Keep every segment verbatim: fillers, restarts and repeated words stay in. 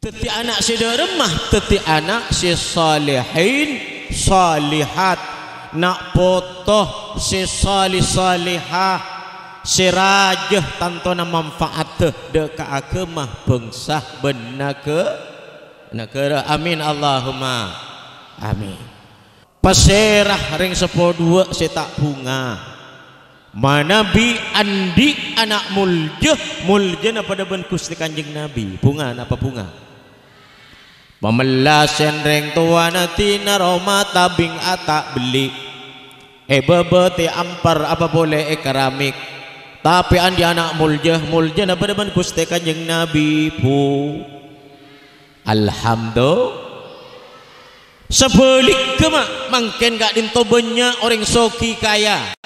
Dhâddhi ana' sè dhâremma, dhâddhi ana' sè salihin, salihat, na' poto sè salih salihah, sè rajâ tantona manfaatta dhâ' ka aghâma, bhângsa bân naghâ-, naghârâ. Amin, Allahumma amin. Pasèra rèng seppo dhuwâ' sè ta' bhunga? Manabi andi' ana' molja, moljana padâ bân Ghustè Kanjeng Nabi. Bhunga napa bhunga? Pamellas sè rèng towana dina roma tabing ata' belli'. È bâbâ tè ampar apa polè è keramik. Tapè andi' ana' molja, moljana padâ bân Ghustè Kanjeng Nabi, Bu. Alhamdulillah. Sabhâligghâ, ma', mangkèn ka'dinto bânnya' orèng soghi kaya.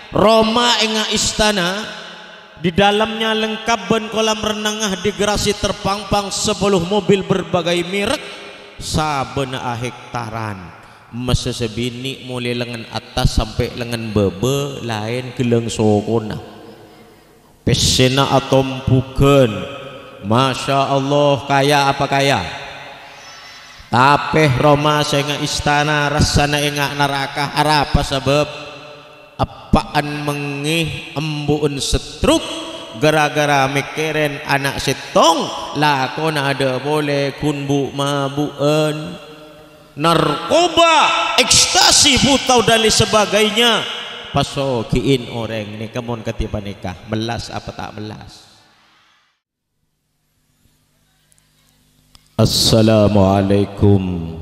Roma enga' istana, di dalamnya lengkap bân kolam renangngah, di garasi terpampang sepuluh mobil berbagai merek, sabâna ahektaran. Massa sabinè' molaè lengngen attas sampè' lengngen bâbâ, laèn ghellâng sokona. Pèssèna atombhughân. Masya Allah, kaya apa kaya? Tapè roma sè enga' istana, rassana enga' naraka. Arapa sabâb? Eppa'en mengngè, embu'en setruk, gara-gara mèkkèrèn ana' sèttong, lakona adâ' polè ghun bu'-mabu'ân. Narkoba, ekstasi, butau, dan lain sebagainya. Pasoghi'in orèng nèka mon kadhi panèka, mellas apa ta' mellas? Assalamualaikum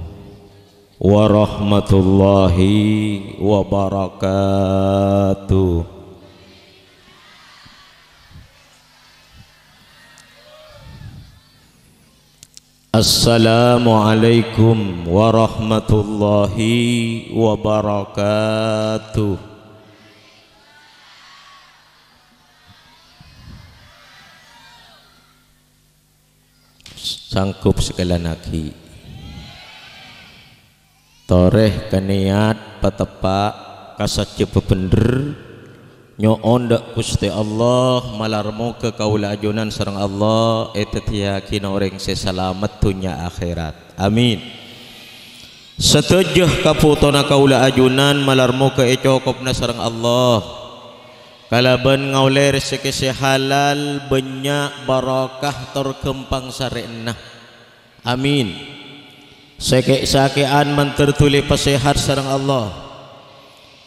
warahmatullahi wabarakatuh. Assalamualaikum warahmatullahi wabarakatuh. Sanggup sakellannaghi. Torè ka niyat pateppa' ka sajjhâ bhender, nyo'on dâ' Ghustè Allah, malar moghâ kaulâ ajunan sareng Allah èdhâddhiyâghinah orèng sè salamet dhunnya akhèrat. Amin. Sadhâjâ kabhutona kaulâ ajunan malar moghâ ècokobhâna sareng Allah kalabân ngaollè rejhekkè sè halal, bânnya', barokah, tor ghâmpang sarè'na. Amin. Sè kè'-sakè'an mandhâr dhuli pasèhat sareng Allah.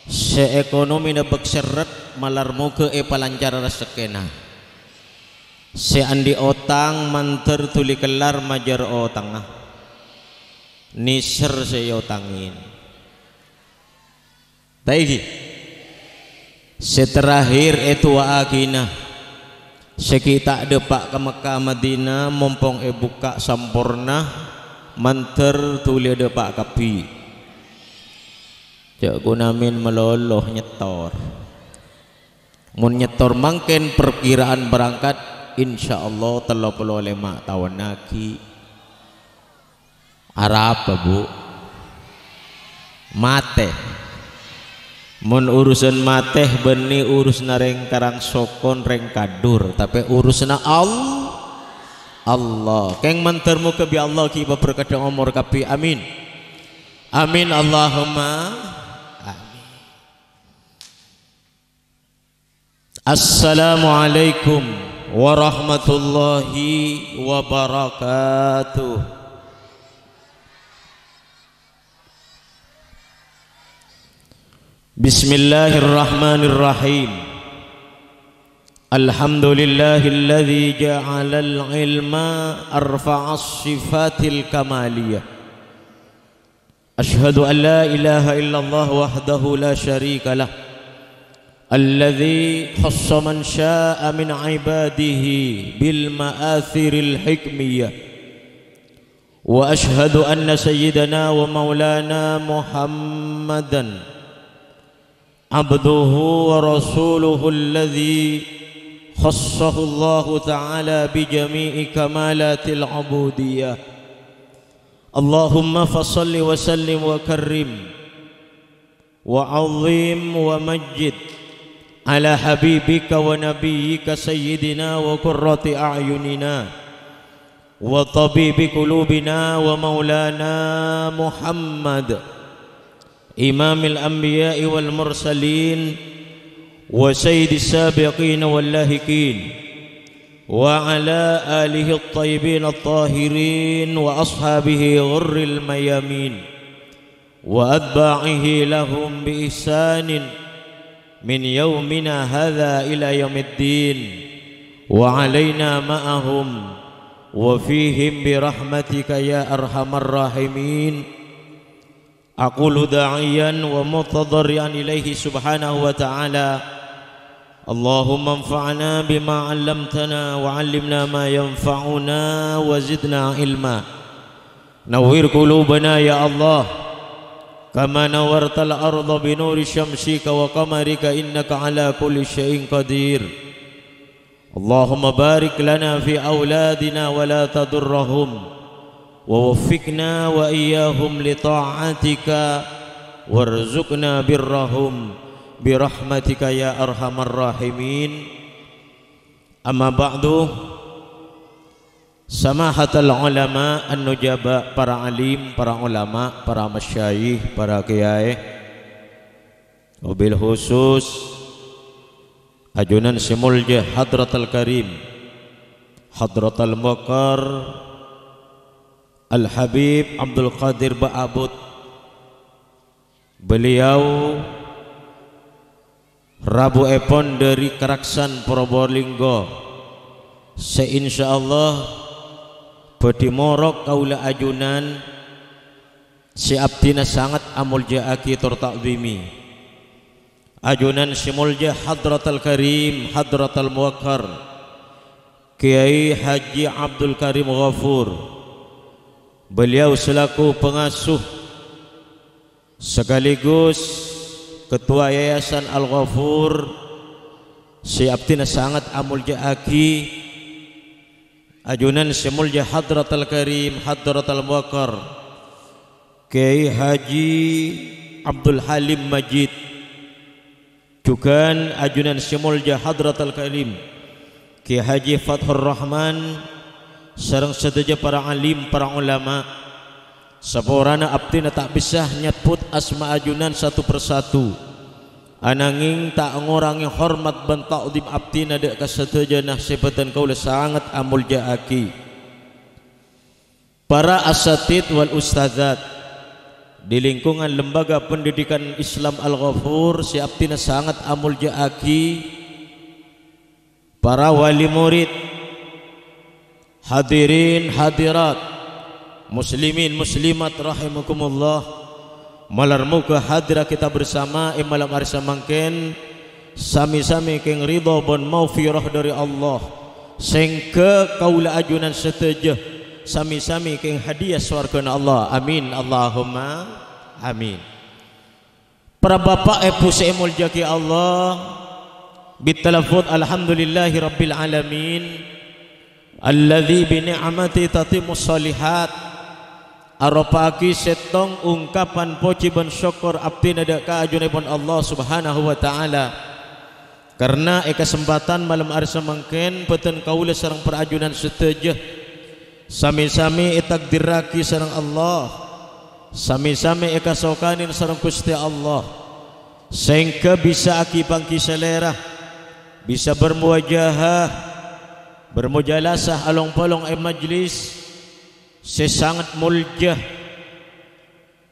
Sè ekonomina bâk serret, malar moghâ èpalancar rejekkèna. Sè andi' otang mandhâr dhuli kellar majâr otangnga. Nèser sè èotangè. Taèghi. Sè terakhir èdu'aaghina. Sè ghi' ta' dâpa' ka Mekkah Madinah, mompong èbukka' samporna, mandhâr dhuli dâpa' kabbhi. Jhâ' ghun amin malolo nyettor. Mon nyettor mangkèn, parkiraan berangkat, insyaallah tello polo lèma' taon aghi'. Arapa, Bu? Matè. Mon urusan matè bânnè urusanna rèng Karangsokon, rèng Kadur, tapè urusanna All-, Allah. Kèng mandhâr moghâ bi' Allah ghi' èpaberkadhâ omor kabbhi. Amin. Amin, Allahumma amin. Assalamualaikum warahmatullahi wabarakatuh. Bismillahirrahmanirrahim. Alhamdulillahilladzi ja'alal ilma arfa'as sifatil kamaliyah. أشهد أن لا إله إلا الله وحده لا شريك له، الذي خص من شاء من عباده بالمآثر الحكمية. وأشهد أن سيدنا ومولانا محمدا عبده ورسوله الذي خصه الله تعالى بجميع كمالات العبودية. اللهم فصل وسلم وكرم وعظم ومجد على حبيبك ونبيك سيدنا وقرة أعيننا وطبيب قلوبنا ومولانا محمد، إمام الأنبياء والمرسلين، وسيد السابقين واللاحقين، وعلى آله الطيبين الطاهرين وأصحابه الغر الميامين، وأتباعه لهم بإحسان من يومنا هذا إلى يوم الدين، وعلينا معهم وفيهم برحمتك يا أرحم الراحمين. أقول داعيا ومتضرعا إليه سبحانه وتعالى: اللهم انفعنا بما علمتنا وعلمنا ما ينفعنا وزدنا علما. نور قلوبنا يا الله، كما نورت الأرض بنور شمسك وقمرك، إنك على كل شيء قدير. اللهم بارك لنا في أولادنا ولا تضرهم، ووفقنا وإياهم لطاعتك، وارزقنا برهم برحمتك يا أرحم الراحمين. أما بعد، Samahatal ulama an-nujaba, para alim, para ulama, para masyayikh, para kiyaè, wabil khusus ajunan sè molja Hadratal Karim, Hadratal Muwaqqar Al-Habib Abdul Qadir Ba'abut. Beliau rabuèpon dhâri Karaksan Probolinggo, sè insyaallah bhâdhi morok kaulâ ajunan sè abdhina sanget amolja'aghi tor ta'dhimi. Ajunan sè molja Hadratal Karim, Hadratal Muwaqqar, Kiai Haji Abdul Karim Ghafur. Beliau selaku pengasuh sekaligus Ketua Yayasan Al-Ghafur sè abdhina sanget amolja'aghi, ajunan sè molja Hadratal Karim, Hadratal Muwaqqar, Kiai Haji Abdul Halim Majid, jhughân ajunan sè molja Hadratal Karim, Kiai Haji Fathur Rahman, sareng sadhâjâ para alim, para ulama. Saporana abdhina ta' bisa nyebbhut asma ajunan satu persatu, ananging ta' ngorangè hormat bân ta'dhim abdhina dhâ' ka sadhâjâna sè bhâdhân kaulâ sanget amolja'aghi. Para asatidz wal ustadzat di lingkungan Lembaga Pendidikan Islam Al-Ghafur sè abdhina sanget amolja'aghi, para wali murid, hadirin hadirat, muslimin muslimat rahimakumullah, malar moghâ hadir kita bersama è malem arè samangkèn, sami-sami kèng ridho bân maghfirah dhâri Allah, sèngghâ kaulâ ajunan sadhâjâ sami-sami kèng hadiah sowarghâna Allah. Amin, Allahumma amin. Para bapa' èbhu sè èmoljâ'aghi Allah, bitalaffudz alhamdulillahi rabbil alamin, alladzi bi ni'matihi tatimmus shalihat, aropa'aghi sèttong ungkapan pojhi bân sokkor abdhina dhâ' ka ajunanèpon Allah Subhanahu wa Ta'ala. Karna è kasempadhân malem arè samangkèn, bhâdhân kaulâ sareng para ajunan sadhâjâ sami-sami ètakdirraghi sareng Allah, sami-sami èkasokanè sareng Ghustè Allah, sèngghâ bisa aghi-pangghi salèra, bisa bermuwajahah, bermujalasah along-polong è majlis sè sanget molja,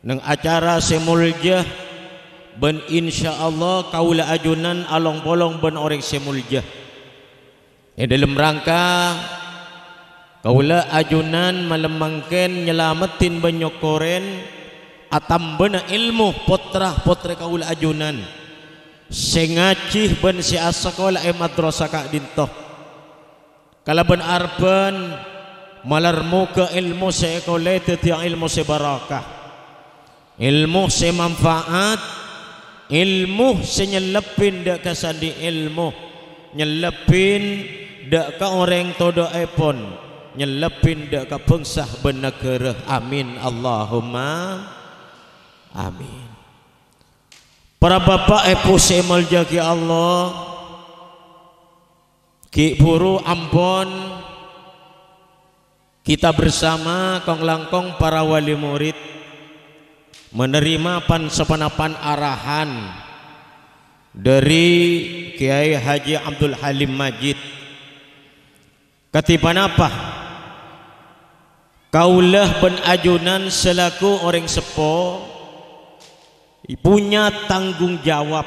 neng acara sè molja, bân insyaallah kaulâ ajunan along-polong bân orèng sè molja. È dhâlem rangka kaulâ ajunan malem mangkèn nyalameddhin bân nyokkorèn atambâna èlmo pottra-pottrè kaulâ ajunan sè ngajhi bân sè asakola è madrasah ka'dinto. Kalabân arebbhân, malar moghâ èlmo sè èkolè dhâddhiyâ èlmo sè barokah, èlmo sè manfaat, èlmo sè nyellebbhin dhâ' ka sandhi èlmo, nyellebbhin dhâ' ka orèng todhâ'èpon, nyellebbhin dhâ' ka bhângsa bân naghârâ. Amin, Allahumma amin. Para bapa' èbhu sè èmoljâ'aghi Allah, ghi' bhuru ampon Kita bersama kong-langkong para wali murid menerima pan-, saponapan arahan dari Kiai Haji Abdul Halim Majid. Kadipanapa kaulâ bân ajunan selaku orèng seppo punya tanggung jawab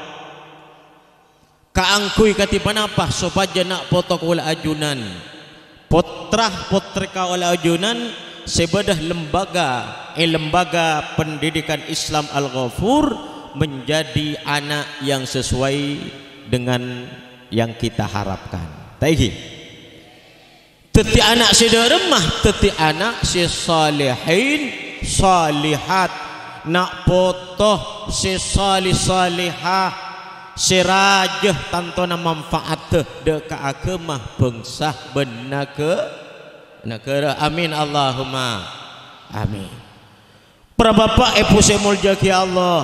kaangghuy kadipanapa sopajâ na' poto kaulâ ajunan, pottra-pottrè kaulâ ajunan sè bâdâ lembaga, è Lembaga Pendidikan Islam Al-Ghafur menjadi anak yang sesuai dengan yang kita harapkan. Ta' èngghi? Dhâddhi ana' sè dhâremma, dhâddhi ana' sè salihin, salihat, na' poto sè salih-salihah, sè rajâ tantona manfaatta dâ' ka aghâma, bhângsa bân naghâ-, naghârâ. Amin, Allahumma amin. Para bapa', èbhu sè èmoljâ'aghi Allah.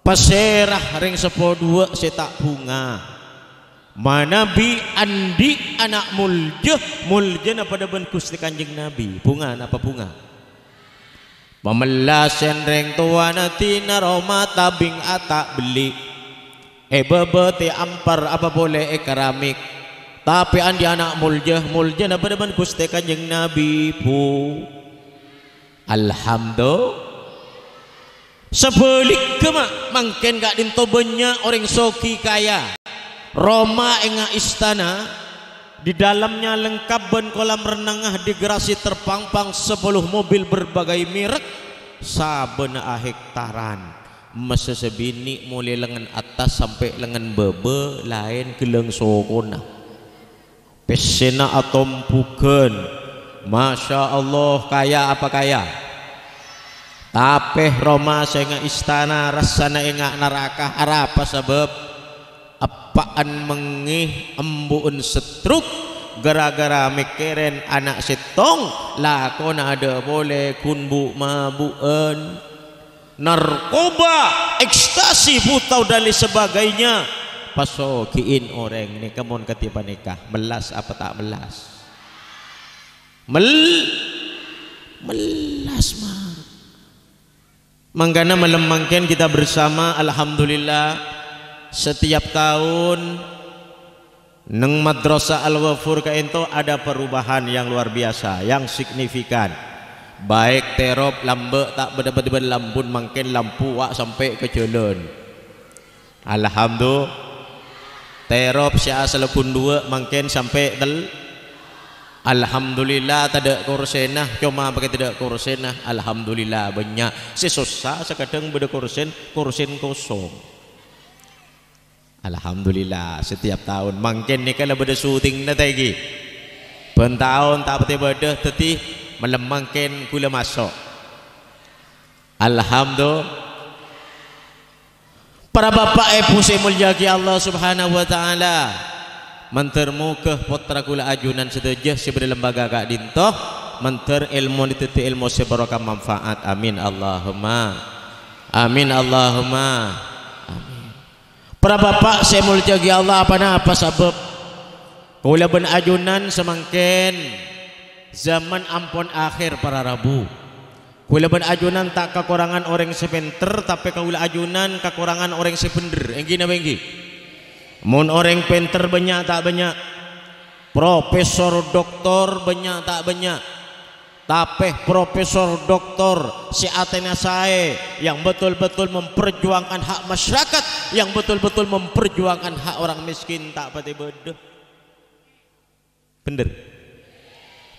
Pasèra rèng seppo duwâ' sè ta' bhunga? Manabi andi' ana' moljâ, moljâna padâ bân Ghustè Kanjeng Nabi. Bhunga napa bhunga? Pamellasan rèng towana dinah roma tabing ata' belli'. È bâbâ tè ampar apa polè è keramik. Tapè andi' ana' moljâ, moljâna padâ bân Ghustè Kanjeng Nabi, Bu. Alhamdu-, Sabhâligghâ, ma', mangkèn ka'dinto bânnya' orèng soghi kaya. Roma enga' istana, di dalamnya lengkap bân kolam renangngah, di garasi terpampang sepuluh mobil berbagai merek, sabâna ahektaran. Massa sabinè' molè lengngen attas sampè' lengngen bâbâ, laèn ghellâng sokona. Pèssèna atompughân. Masya Allah, kaya apa kaya? Tapè roma sè enga' istana, rassana enga' naraka. Arapa sabâb? Eppa'en mengngè, embu'en setruk, gara-gara mèkkèrèn ana' sèttong, lakona adâ' polè ghun bu-mabu'ân. Narkoba, ekstasi, butao, dan lain sebagainya, pasoghi'in orèng nèka mon kadhi panèka. Mellas apa ta' mellas? Mel-, mellas, ma'. Mangkana malem mangkèn kita bersama, alhamdulillah, setiap tahun Neng Madrasah Al-Ghafur ka'dinto ada perubahan yang luar biasa, yang signifikan. Baik terop lambâ' ta' bâdâ bân lampuna, mangkèn lampu wa' sampè' ka jhâlân. Alhamdu-, terop sè asalla ghun duwâ' mangkèn sampè' tel-, Alhamdulillah, tadâ' korsèna, coma pakè tadâ' korsèna. Alhamdulillah, bânnya'. Sè sossa, sakadhâng bâdâ korsèn, korsèn kosong. Alhamdulillah, setiap taon. Mangkèn nèka la bâdâ syutingna ta' èngghi? Bân taon ta' patè bâdâ, dhâddhi malem mangkèn ghulâ maso'. Alhamdulillah. Para bapa' èbhu sè èmoljâ'aghi Allah Subhanahu wa Ta'ala, mandhâr moghâ pottra ghulâ ajunan sadhâjâ sè bâdâ lembaga ka'dinto, mandhâr èlmona dhâddhi èlmo sè barokah manfaat. Amin, Allahumma amin, Allahumma amin. Para bapa' sè èmoljâ'aghi Allah, aponapa sabâb? Kaulâ bân ajunan samangkèn, zaman ampon akhèr para rabu. Kaulâ bân ajunan ta' kakorangan orèng sè pènter, tapè kaulâ ajunan kakorangan orèng sè bhendher. Èngghi napa èngghi? Mon orèng pènter bânnya' ta' bânnya'? Profesor, doktor bânnya' ta' bânnya'? Tapè profesor, doktor sè atèna saè, yang betul-betul memperjuangkan hak masyarakat, yang betul-betul memperjuangkan hak orang miskin ta' patè bâdâ. Bhendher.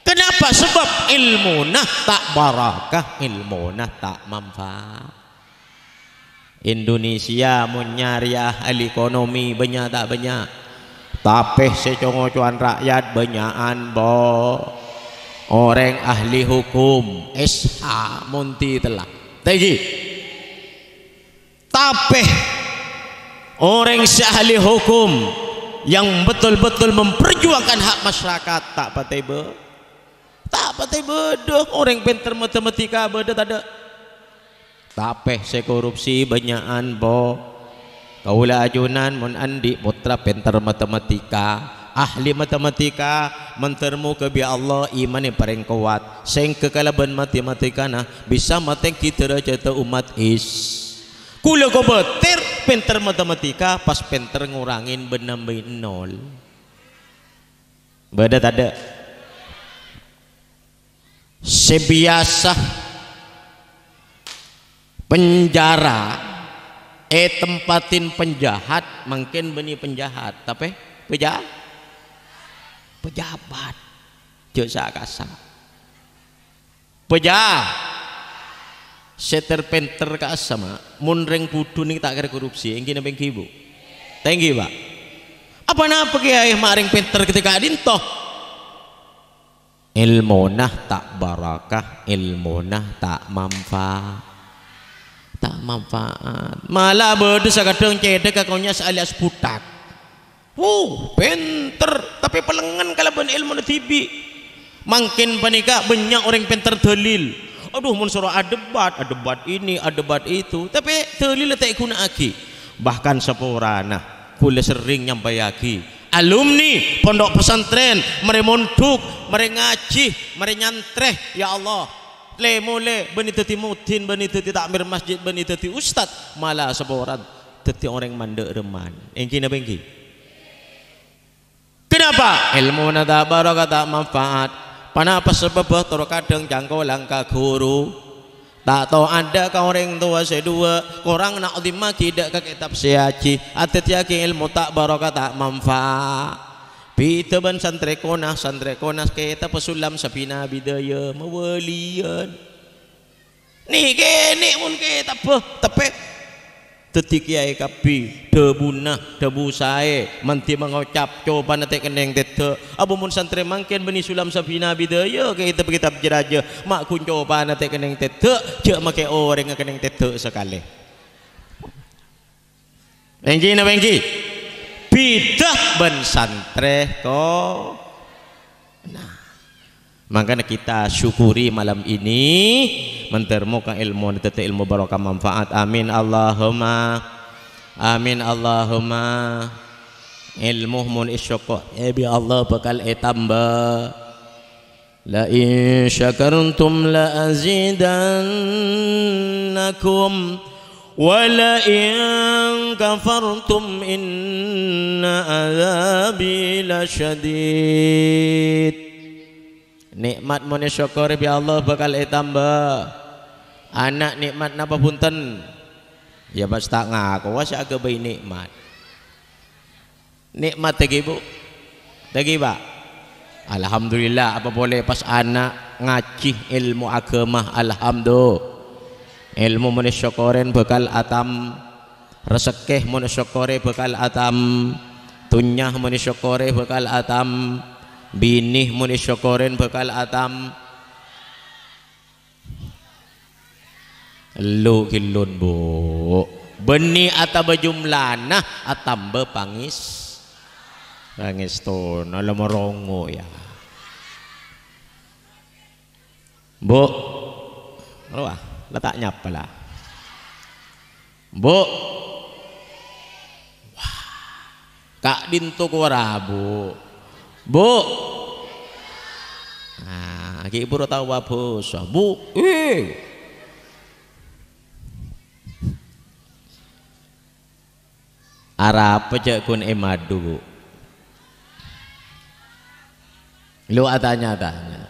Kenapa? Sabâb èlmona ta' barakah, èlmona ta' manfaat. Indonesia mon nyarè ahli ekonomi bânnya' ta' bânnya'? Tapè sè co-ngocowan ra'yat bânnya'an, bo. Orèng ahli hukum, S H mon titella. Ta' èngghi? Tapè orèng sè ahli hukum yang betul-betul memperjuangkan hak masyarakat ta' patè bâ-, ta' patè bâdâ. Orèng pènter matematika bâdâ tadâ'? Tapè sè korupsi bânnya'an, bo. Kaulâ ajunan mon andi' pottra pènter matematika, Ahli matematika, mandhâr moghâ bi' Allah imanè parèng kowat, sèngghâ kalabân matematikana bisa matèngghi dârâjhâddhâ ommat Is. Kaulâ kobâtèr pènter matematika, pas pènter ngorangè bân nambâi nol. Bâdâ tadâ'? Sè biyasa penjara ètempatin penjahat, mangkèn bânnè penjahat, tapè peja-, pejabat. Jhâ' sa-kasa. Peja-, sè ter-pènter ka'assa, ma', mon rèng budhu nèka ta' kèra korupsi, èngghi napa èngghi, Bu? Ta' èngghi, Pak? Apa napa kèyaè ma' rèng pènter ghâtè ka'dinto? Èlmona ta' barokah, èlmona ta' manfa-, ta' manfaat. Mala bâdâ sakadhâng cèdhâ ka konyas alias butak. Wuh, pènter, tapè palengngen kalabân èlmona dhibi'. Mangkèn panèka bânnya' orèng pènter dalil. Adhu, mon soro adebat, adebat ini, adebat itu, tapè dalilla ta' èghuna'aghi. Bahkan saporana, kaulâ serrèng nyampayaghi, alumni pondok pesantren, marè mondhuk, marè ngajhi, marè nyantrè, ya Allah, lè-molè bânnè dhâddhi muddin, bânnè dhâddhi takmir masjid, bânnè dhâddhi ustad, mala saporana dhâddhi orèng mandhâ' remman. Èngghi napa èngghi? Kenapa? Èlmona ta' barokah, ta' manfaat. Ponapa sababbhâ? Toro' kadhâng cangkolang ka ghuru. Ta' tao adâ' ka orèng towa sè dhuwâ', korang na'dhimmaghi dâ' ka kètab sè èajhi, adhâddhiyâghi èlmo ta' barokah, ta' manfaat. Bhidhâ bân santrè kona, santrè kona kètabbhâ Sulam Sabina Bidaya, mawâliyân. Nè'-kènè' mon kètabbhâ, tapè dhâddhi kèyaè kabbhi, dhâbuna, dhâbu saè, mandhi mangocap, cobâna ta' kennèng tèdhâ'. Apa mon santrè mangkèn bânnè Sulam Sabina Bidaya, kètab-kètab jâ-rajâ, ma' ghun cobâna ta' kennèng tèdhâ', jhâ' makè orèngnga kennèng tèdhâ' sakalè. Èngghi napa èngghi? Bhidhâ bân santrè ko-, nah. Mangkana kita syukuri malam ini, mandhâr moghâ èlmona dhâddhi èlmo barokah manfaat. Amin Allahumma. Amin Allahumma. Èlmo mon èsokor, èbi Allah bhâkal ètambâ. "La in syakartum la azidannakum, wa la in kafartum inna adzabi lasyadid." Nè'mat mon èsokkorè bi' Allah bhâkal ètambâ. Ana' nè'mat napa bhunten? Ya, pas ta' ngakowa sè aghâbây nè'mat. Nè'mat èngghi, Bu? Èngghi, Pak? Alhamdulillah, apa polè pas ana' ngajhi èlmo aghâma, alhamdulillah. Èlmo mon èsokkorè bhâkal atam-, Resekke mon èsokkorè bhâkal atam, dhunnya mon èsokkorè bhâkal atam, binè mon èsokkorè bhâkal atam. Ellu ghellun, Bu. Bânnè atabâ jumlana, atambâ pangès-, pangèstona, la marongo, ya. Bu'. Rowa, la ta' nyapa, la. Bu'. Wah. Ka'dinto kowara, Bu'. Bu'. Ah, ghi' buru tao abhâsa, Bu'. Eh. Arapa jhâ' ghun èmadhu, Bu'? Lu atanya-tanya.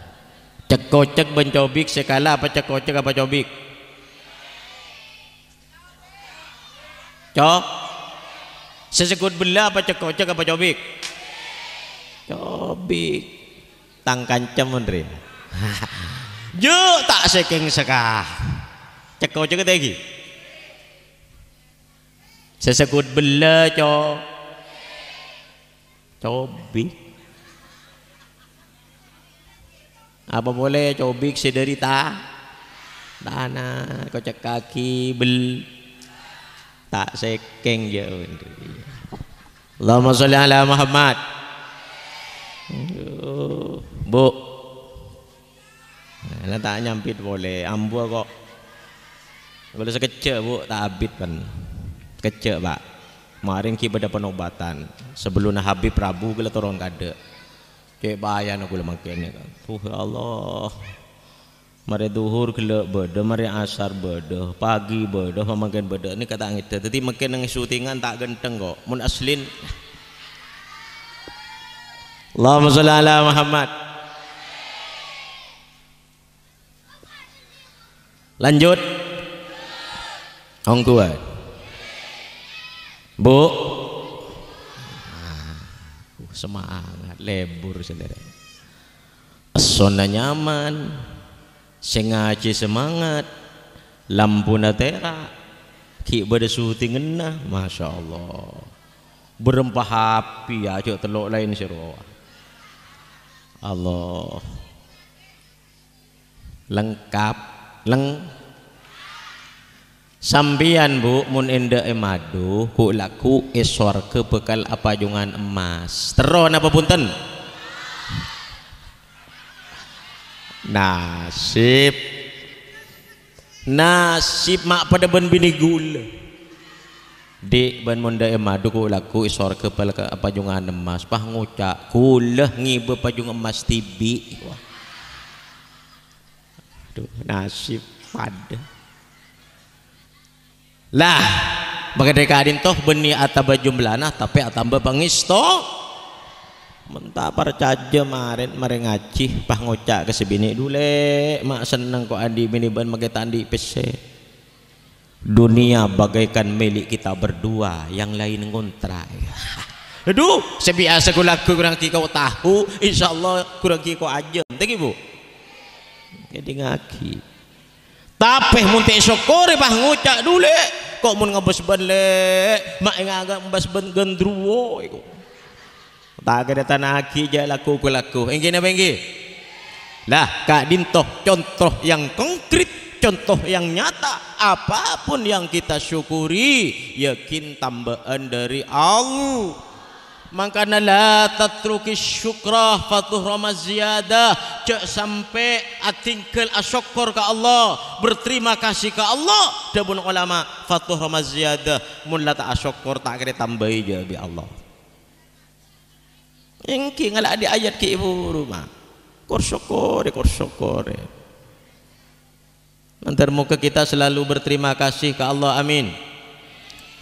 Cèk-kocèk bân cobik sè kala apa cèk-kocèk apa cobik? Co-, sè segghut bellâ apa cèk-kocèk apa cobik? Cobik. Tang kanca mon rè. Jhâ' ta' sèkèng saka. Cèk-kocèk ta' èngghi? Sè segghut bellâ, co-, cobik. Apa polè cobik sè dâri ta-, tana, kocèkkaghi bel-, ta' sèkèng, jhâ'. Allahumma sholli ala Muhammad. Aduh, Bu'. Nah, la ta' nyampit polè, ambuwâ kok. Ghulâ sakejjhâ', Bu', ta' abit, pan. Sakejjhâ', Pak. Marèn ghi' bâdâ panobatan. Sabellunna Habib rabu ghellâ' toron kaadâ'. Cè' bâjâna ghulâ mangkèn, ya kan. Duh, ya Allah. Marè dhuhur ghellâ' bâdâ, marè asar bâdâ, pagi bâdâ, pamangkèn bâdâ. Nèka ta' ngèdâ. Dâddhi mangkèn neng syutingan ta' ghântheng, kok. Mon asli. Allahumma sholli ala Muhammad. Lanjut. Ongghuwân. Bu. Ah, semangat, lebur, saudara. Essona nyaman, sè ngajhi semangat, lampuna tèra', ghi' bâdâ syutinganna, Masya Allah. Bârâmpa happy, ya, jhâ' tello' laèn sè rowa. Allah. Lengkap. Leng-, sampèyan, Bu, mon endâ' è madu, ghu'-lagghu' è sowarghâ bhâkal apajongan emmas. Terro napa bhunten? Nasib. Nasib ma' padâ bân binè ghulâ. Di' bân mon endâ' è madu ghu'-lagghu' è sowarghâ bhâkal apajongan emmas, pas ngoca', "Ghulâ ngibâ pajung emmas dhibi'." Wah. Aduh, nasib padâ. Lah, mangkana ka'dinto bânnè atamba jumlana, tapè atamba pangèsto. Mon ta' parcajâ marèn, marè ngajhi, pas ngoca' ka sè binè', "Dhu, Lè', ma' senneng ko' andi' binè bân makè ta' andi' pèssè." Dunia bagaikan milik kita berdua, yang lain ngontrak. Aduh, sè biyasa ghu'-lagghu' kurang ghi' ko' tahu, insyaallah kurang ghi' ko' ajâm. Thank you, Bu. Ngèdingngaghi. Tapè mon ta' sokkorè pas ngoca', "Dhu, Lè', ko' mon ngabâs bân, Lè', ma' ènga' ngabâs bân gendruwo èko." Ta' kèra tana'aghi jhâ' lagghu' ghu'-lagghu'. Èngghi napa èngghi? Lah, ka'dinto contoh yang konkret, contoh yang nyata. Apapun yang kita syukuri, yakin tambâ'ân dâri Allah. Mangkana la tatruki syukra fatuhrama ziyadah. Jhâ' sampè' adhingghâl asokkor ka Allah, berterima kasih ka Allah. Dhâbuna ulama, fatuhrama ziyadah. Mon la ta' asokkor, ta' kèra tambâi jhâ' bi' Allah. Èngghi ngala' andi' ayat ghi' buru, ma'. Kor-sokkorè, kor-sokkorè. Mandhâr moghâ kita selalu berterima kasih ka Allah. Amin.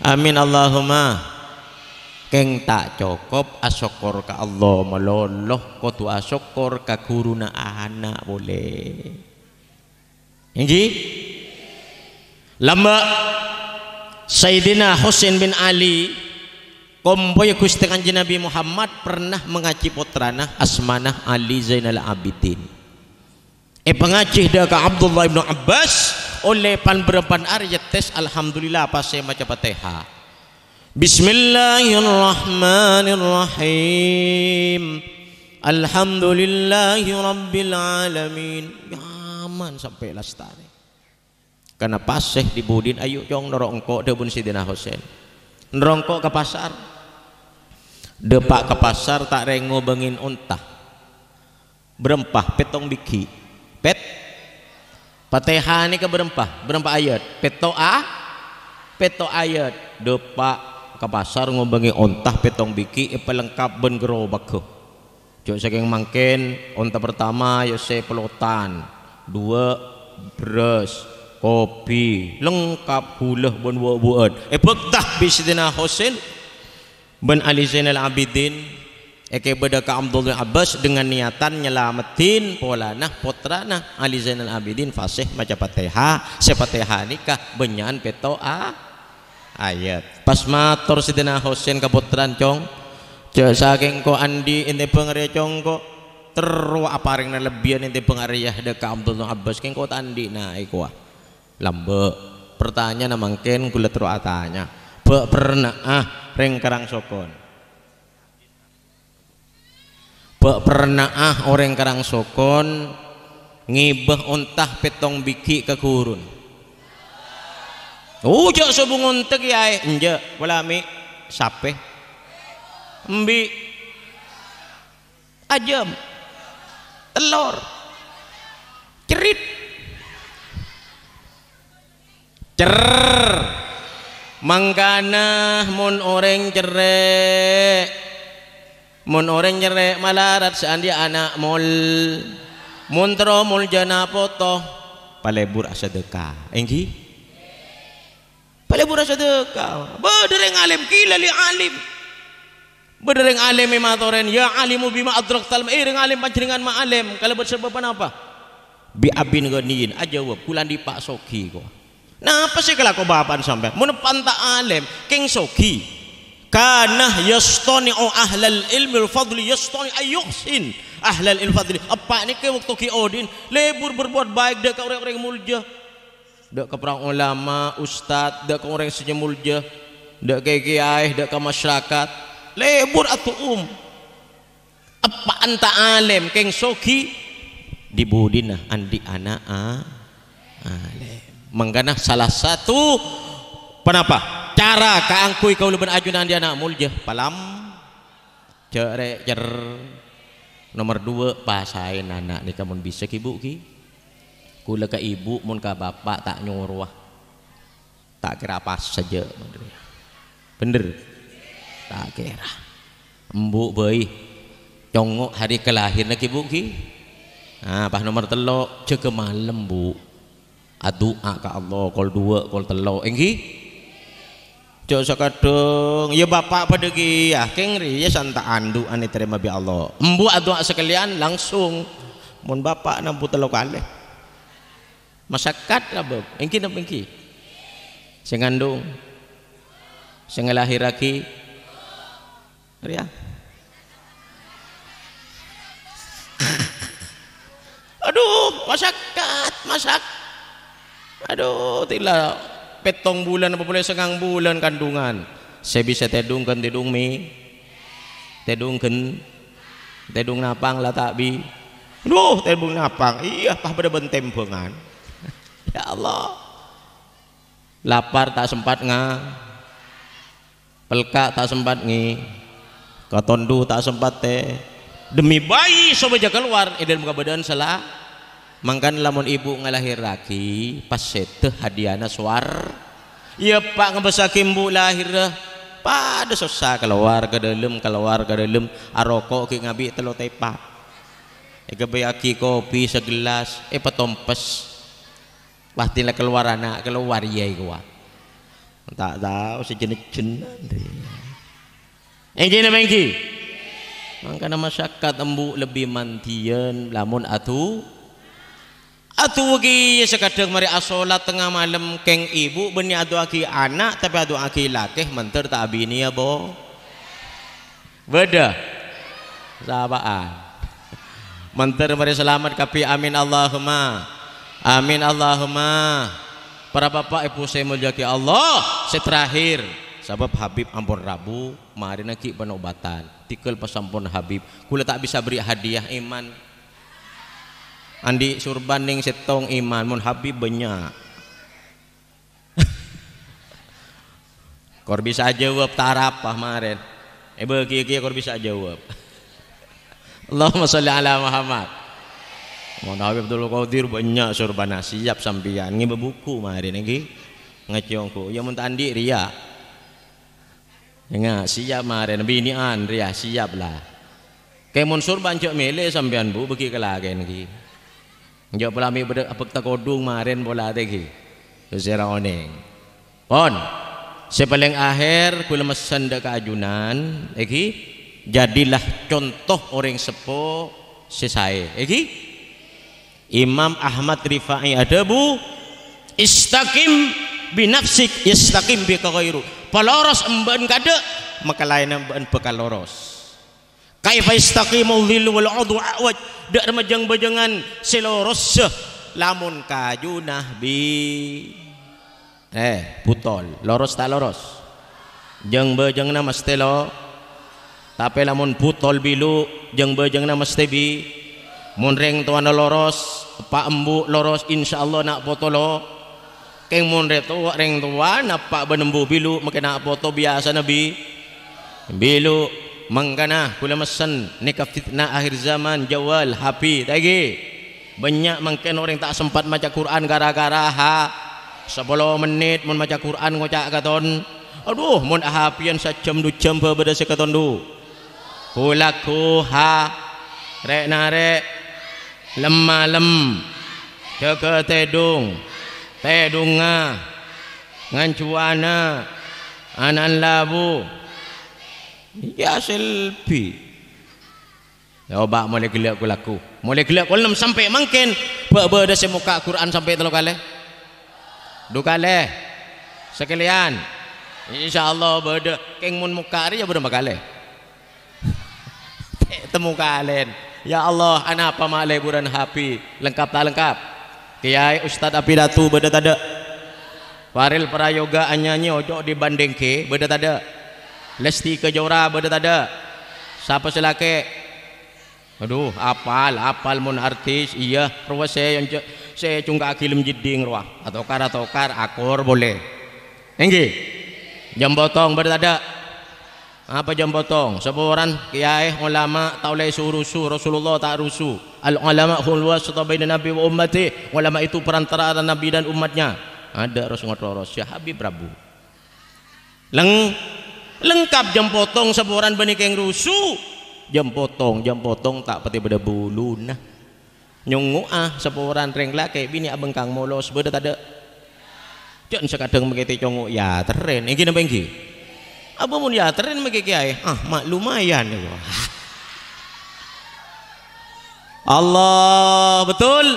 Amin, Allahumma. Kèng ta' cokop asokkor ka Allah malolo, kodhu asokkor ka ghuruna ana' polè. Èngghi? Lambâ' Sayyidina Husain bin Ali, kompoyya Ghustè Kanjeng Nabi Muhammad, pernah mangajhi pottrana asmana Ali Zainal Abidin. Èpangajhi dâ' ka Abdullah ibnu Abbas, ollè pan-bârâmpan arè nyèttès, alhamdulillah, pas sè maca Fatihah. Bismillahirrahmanirrahim. Alhamdulillahirabbil alamin. Nyaman sampè' lastarè. Kana pasè di budin, "Ayo, Cong, noro' engko'," dhâbuna Sayyidina Husain. "Noro' engko' ka pasar." Dâpa' ka pasar, ta' rèng ngobângè onta. Bârâmpa? Pèttong bighi'. Pèt-, Fatihah nèka bârâmpa? Bârâmpa ayat? Pètto' a-, pètto' ayat. Dâpa' ka pasar ngobângè onta pèttong bighi', èpalengkap bân gerobagghâ. Jhâ' sakèng mangkèn, onta pertama ya sè pelotan, duwâ' bherrâs, kopi, lengkap ghulâ bân bu-buwân. Èbhâkta bi' Sayyidina Husain bân Ali Zainal Abidin, èkabâdâ ka Abdullah Abbas dengan niatan nyalameddhin polana pottrana Ali Zainal Abidin fasih maca Fatihah. Sè Fatihah nèka bânnya'an pètto' a-, ayat. Pas mator Sayyidina Husain ka pottrana, "Cong, jhâ' sakèng ko' andi' èntè bângarèya, Cong, ko'." Terro aparèngana lebbiyân èntè bângarèya dâ' ka Abdullah Abbas, "Kèng ko' ta' andi' naè kowa." Lambâ'. Pertanyaan mangkèn ghulâ terro atanya. Bâ' perna'a rèng Karangsokon? Bâ' perna'a orèng Karangsokon ngibâ onta pèttong bighi' ka ghurun? Oh, jhâ' sobung onta kèyaè. Enjâ', polana mè' sapè? Embi'. Ajâm. Tellor. Cerit. Cer. Mangkana mon orèng cerrè', mon orèng cerrè' malarat sè anḍi' ana' mol-, mon terro moljâna poto, palebur asadhâka. Èngghi? Palebur asadhâka. Bâḍâ rèng alim, qila li alim. Bâḍâ rèng alim èmatorèn, "Ya alimu bima adraktal ma-," "Eh, rèng alim, panjhennengngan ma' alim kalabân sabâb ponapa?" "Bi abin ghaniyin," ajâwâb, "Kaulâ anḍi' pa' soghi," kowa. "Napa sè èkalako bapa'na sampèyan?" "Mon eppa' enta' alim, kèng soghi." "Kana yastani'u ahlal ilmi wal fadli, yastani' ayyuhsin ahlal ilmi fadli." Eppa' nèka bâkto ghi' oḍi'na lebur berbuat baik ḍâ' ka rèng-orèng moljâ. Ḍâ' ka para ulama, ustad, ḍâ' ka orèng sè moljâ, ḍâ' ka kèyaè, ḍâ' ka masyarakat. Lebur atu'um. Eppa' enta' alim, kèng soghi, ḍi-buḍina anḍi' ana' a-, alim. Mangkana sala satu ponapa? Cara kaangghuy kaulâ bân ajunan anḍi' ana' moljâ, palam-, jhâ' rè'-, cer-. Nomer ḍuwâ', pasaè ana' nèka mon bisa ghi, Bu, ghi. Kaulâ ka ibu, mon ka bapa' ta' nyorowa. Ta' kèra pas sajjhâ'. Bhender? Ta' kèra. Embu' bhâi. Congngo' hari kalahiranna ghi, Bu, ghi. Ah, pas nomer tello', jâgâ malem, Bu. Adu'a ka Allah, kol ḍuwâ', kol tello'. Èngghi? Jhâ' sakaḍhâng, ya bapa' paḍâ kèya, kèng rèya santa anḍu'an ètarèma bi' Allah. Embu' adu'a sakalèyan langsung. Mon bapa' nambu tello kalè. Masakkat sabâb, èngghi napa èngghi? Sè ngandung, sè ngalahèrraghi, rèya. Adhu, masakkat, masak-, adhu, tila pèttong bulân apa polè sèngang bulân kandungan. Sè bisa tèḍung ghân tèḍung mè-, tèḍung ghân-, tèḍung napang la ta' bi-, adhu, tèḍung napang, iyâ, pas paḍâ bân tèmbhângan. Ya Allah. Lapar ta' sempat nga-, pelka' ta' sempat ngè-, katonḍhu ta' sempat tè-, demi bayi sopajâ kalowar è ḍâlem kabâḍâ'ân sala-, mangkana lamon ibu ngalahèrraghi, pas sèdhâ hadiana sowar-, iyâ, Pak, ngabâssaghi embu' lahèrra, paḍâ sossa kalowar ka ḍâlem, kalowar ka ḍâlem, aroko' ghi' ngabi' tello tèpa'. Èghâbâyyâghi kopi sagellas, èpatompes. Pastè la kalowar ana', kalowar iyâ kowa. Ta' tao sè jennengngan. Èngghi napa èngghi? Mangkana masakkat embu' lebbi manḍiyân lamon adu-, adu'a kèya sakaḍhâng marè asolat tengnga malem kèng ibu bânnè adu'aaghi ana', tapè adu'aaghi lakè mandhâr ta' abinèya, bo-, Bâḍâ? Sapa'an? Mandhâr marè salamet kabbhi, amin Allahumma. Amin Allahumma. Para bapa' ibu sè èmoljâ'aghi Allah, sè terakhir, sabâb Habib ampon rabu, marèna ghi' panobatan. Tèngghâl pasamponna Habib. Kaulâ ta' bisa beri hadiah, iman. Anḍi' surban nèng sèttong, iman. Mon Habib bânnya'. Kor bisa ajâwâb ta' arapa marèn. Èbâghi kèya kor bisa ajâwâb. Allahumma sholli ala Muhammad. Mon Habib Abdul Qadir bânnya' sorbana, siap sampèyan ngèbâ buku marèn èngghi. Ngajhi ongghu. Iyâ mon ta' anḍi' rèya. Enga', siap marèn, binè'an rèya, siap la. Kèng mon sorban jhâ' mèlè sampèyan, Bu, bâghi ka lakèna ghi. Jhâ' pola mè' bâḍâ abhâkta kodhung marèn pola tè ghi. Sè ra onèng. Pon. Sè palèng akhèr, kaulâ messen ḍâ' ka ajunan, èngghi, jadilah contoh orèng seppo sè saè, èngghi. Imam Ahmad Rifa'i adhâbu, "Istaqim bi nafsik, yastaqim bika ghairu." Paloros embâ'ân kaḍâ', maka laènna embâ'ân bhâkal loros. "Kaifa yastaqimu dhillu wal 'udhu a'waj?" Ḍâ' remma jâng-bâjângan sè lorossa lamon kajuna bi-, Eh, butol. Loros ta' loros? Jâng-bâjânganna mastè lo-, tapè lamon butol bilu', jâng-bâjânganna mastè bi-, mon rèng towana loros, eppa' embu' loros, insyaallah na' poto lo-, kèng mon rè towa, rèng towana eppa' bân embu' bilu', makè na' poto biyasana bi-, bilu'. Mangkana, kaulâ messen, nèka fitna akhir zaman, jawal, HP, ta' èngghi? Bânnya' mangkèn orèng ta' sempat maca Qur'an ghârâ-ghârâ ha-, sapolo mennit mon maca Qur'an ngoca' katon, Adhu, mon ahapèyan sajhâm du jhâm bâ-, bâdâ sè katondu. Gu-lagghu, ha, rè'-narè', lem-malem, jâgâ tèdung, tèdungnga, nganjuwâna, ana'na labu. Iyâ, selbi. Coba molaè ghellâ' gu-lagghu. Molaè ghellâ' kol ennem sampè' mangkèn, bâ-, bâdâ sè mokka' Qur'an sampè' tello kalè? Du kalè? Sakalèyan. Insyaallah bâdâ. Kèng mon mokka' rèya bâdâ makalè. Tè-, temmo kalèn. Ya Allah, anapa ma' lèburân Habib? Lengkap ta' lengkap? Kèyaè Ustad Apidatu bâdâ tadâ'? Farel Prayoga anyanyi ojo' dibandingke, bâdâ tadâ'? Lesti Kejora bâdâ tadâ'? Sapa sè lakè'? Adhu, apal, apal mon artis, iyâ, rowa sè onca-, sè congka'aghi lem jeddhing rowa. Atokar, atokar, akor polè. Èngghi. Jam potong bâdâ tadâ'? Apa jam potong? Saporana kèyaè, ulama ta' ollè su-rusu, Rasulullah ta' rusu. Al-ulama hum wasata baina nabi wa ummati. Ulama itu perantara antara Nabi dan umatnya. Adâ' ros-ngotroros, Syekh Habib Rabu. Leng-, lengkap jam potong saporana bânnè kèng rusu. Jam potong, jam potong ta' patè bâdâ buluna. Nyongngo'a saporana rèng lakè' binè' abhângkang molos, bâdâ tadâ'? Jhân sakadhâng makè tè congngo' èyaterrèn, èngghi napa èngghi? Apa mon èyaterrèn makè kèyaè? Ah, ma' lumayan, ya. Allah, betul.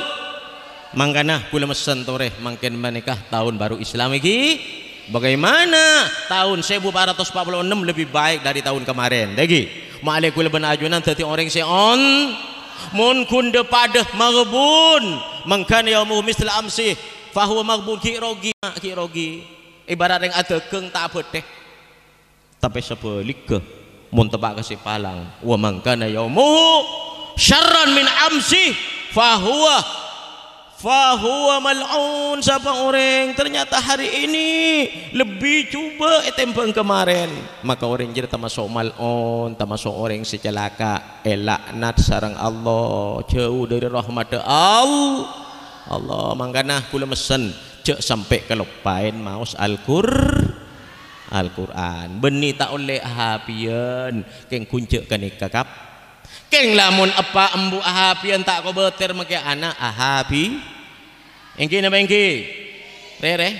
Mangkana, kaulâ messen torè, mangkèn panèka taon baru Islam èngghi. Bagaimana taon sèbu empat ratus empat puluh enam lebih baik dari taon kemarin, èngghi? Ma'lè kaulâ bân ajunan dhâddhi orèng sè on-, mon ghun dhâ-padhâ maghbun, mangkana yaumu misla amsi, fahuwa maghbun, ghi' rogi, ghi' rogi. Ibarat rèng adhâghâng ta' abhâdhâ. Tapè sabhâligghâ, mon teppa' ka sè palang, wa mangkana yaumuhu syarran min amsi, fahuwa, fahuwa mal'un. Sapa orèng ternyata hari ini lebbi jhubâ' ètèmbhâng kemarin, maka orèng jârèya tamaso' mal'un, tamaso' orèng sè calaka', èlaknat sareng Allah, jhâu dhâri rahmaddhâ Al-, Allah. Mangkana kaulâ messen, jhâ' sampè' kaloppaèn maos Al-Qur-, Al-Qur'an. Bânnè ta' ollè ahapèyan, kèng ghun jhâ' ghânèka, Kap. Kèng lamon eppa' embu' ahapèyan ta' kobâtèr makè ana' ahapi-, èngghi napa èngghi? Rè-rè,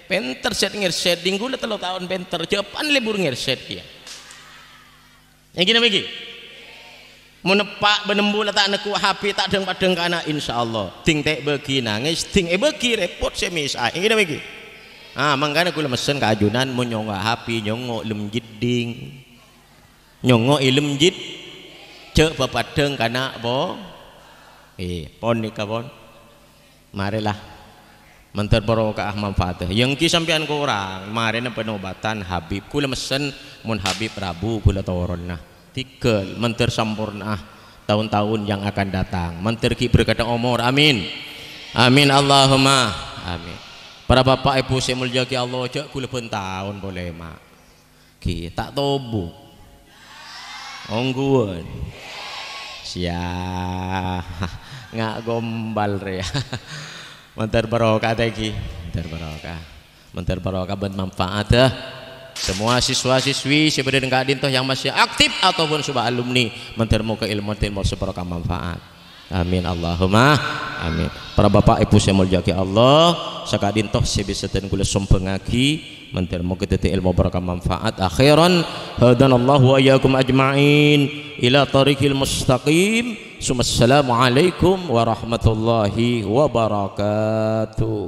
pènter sèt-ngèrsèt, dhing kaulâ tello taon pènter, jhâ' pan lebur ngèrsèt kèya. Èngghi napa èngghi? Mon eppa' bân embu' la ta' neggu' Habib ta' dhâng-padhâng ka ana', insyaallah. Dhing ta' èbâghi nangès, dhing èbâghi rèpot sè mèsa'a. Èngghi napa èngghi? Ah, mangkana kaulâ messen ka ajunan, mon nyongngo' Habib, nyongngo' lem jeddhing. Nyongngo' è lem jed-, jhâ' bâ-, padhâng ka ana' po-, eh, pon nèka, pon. Marèla. Mandhâr barokah manfaatè. Èngghi sampèyan korang, marèna penobatan Habib. Kaulâ messen, mon Habib rabu kaulâ toronna. Tèghâl, mandhâr samporna'a taon-taon yang akan datang. Mandhâr ghi' berkadhâ omor. Amin. Amin, Allahumma amin. Para bapa' ibu sè èmoljâ'aghi Allah, jhâ' kaulâ bân taon polè, Ma'. Ghi, ta' tobu. Ongghuwân. Siya. Nga' gombal rèya. Mandhâr barokah ta' ghi? Mandhâr barokah. Mandhâr barokah bân manfaat, eh. Semua siswa-siswi sè bâdâ è ka'dinto yang masih aktif ataupun sudah alumni, mandhâr moghâ èlmo-èlmo sè barokah manfaat. Amin, Allahumma amin. Para bapa' ibu sè èmoljâ'aghi Allah, saka'dinto sè bisa dhân kaulâ sombhângaghi, mandhâr moghâ dhâddhi èlmo barokah manfaat. Akhiran, hadanallahu wa iyyakum ajma'in ila thariqil mustaqim. Summassalamualaikum warahmatullahi wabarakatuh.